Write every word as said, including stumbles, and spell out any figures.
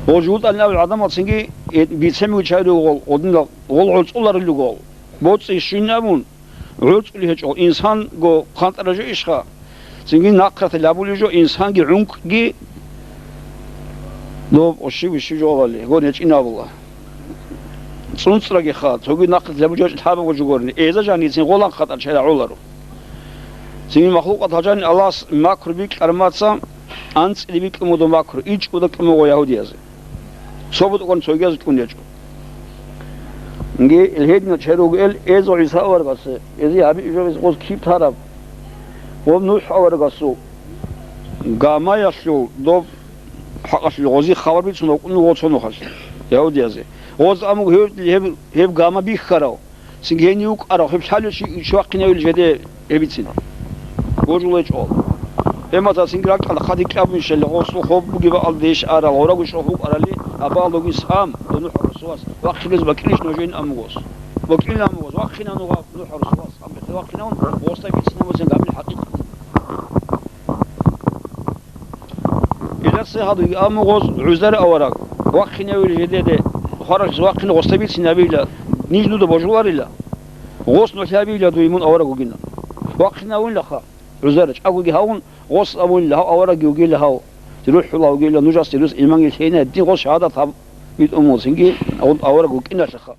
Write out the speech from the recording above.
Гъол жугьутӀалин абулел гӀадамал цинги, э, бицен бугел чагӀи руго гъол, гъодинал гъол гӀорцӀуларел руго гъол. БоцӀи щвин абун, гӀорцӀулей гьечӀо, инсанго хъантӀараб жо ишха. Цинги нахърата лъабулеб жо, инсанги гӀункӀги доб ощи-вищи жоалали, гьорин гьечӀин абула. ЦӀунцӀрагиха, цоги нахърата лъабулеб жо лъабабго жо гурони, эза жаницин гъолан хатӀар чагӀи гӀоларо. Цинги махлукъат гьал жанин Аллагьас макру бикьараб мацӀан, анцӀила бикьун буго макру, ичӀго бикьун буго ягьудиязе. Цо бутӀакъан цогияз кьун гьечӀо. Инги, ил гьединал чагӀи руго ил, эзо ГӀиса аварагас, эзе гьаби ижо гъоз киб тараб. Гъоб НухӀ аварагасул гамаялъул доб хӀакъалъулъ гъози хабар бицун вукӀун вуго цо нухалъ, ягьудиязе. Гъоз амуг гьев, гьеб, гьеб гама бихьарав. Цинги гьенив вукӀарав, гьеб лъалев чи, чи вахъинавил жеде гьебицин. Божулей чӀвал. Гьеб мацӀалъ цинги ракӀалда хъатӀи кьабун щвела, гъосул хоб бугеб бакӀалде иш арал, гъорагу щвал хӀукъарали, абаалдуги сам, дов НухӀ росулас, вахъинез бакӀилищ нужейин амугос. БакӀилин амугос, вахъинав нугъа НухӀ росулас, сам бихъе вахъинавун, гъосда бицинаб буцин гьабил хӀакъикъат. Иласе гьадуги амугъоз гӀузар авараг, вахъинавил жедеде, хваралъ вахъин гъосда бицинабила, ниж дуда божуларила, гъос нухлабила дуй мун авараг вугина. Вахъинавунилаха, гӀузар чӀагоги гьавун, гъос абунила гьав аварагги вугила гьав, рухӀула вугила, нужасде рус иманги лъейна, дин гъос шагьадат гьаб битӀун мун, цинги авараг вукӀиналъаха.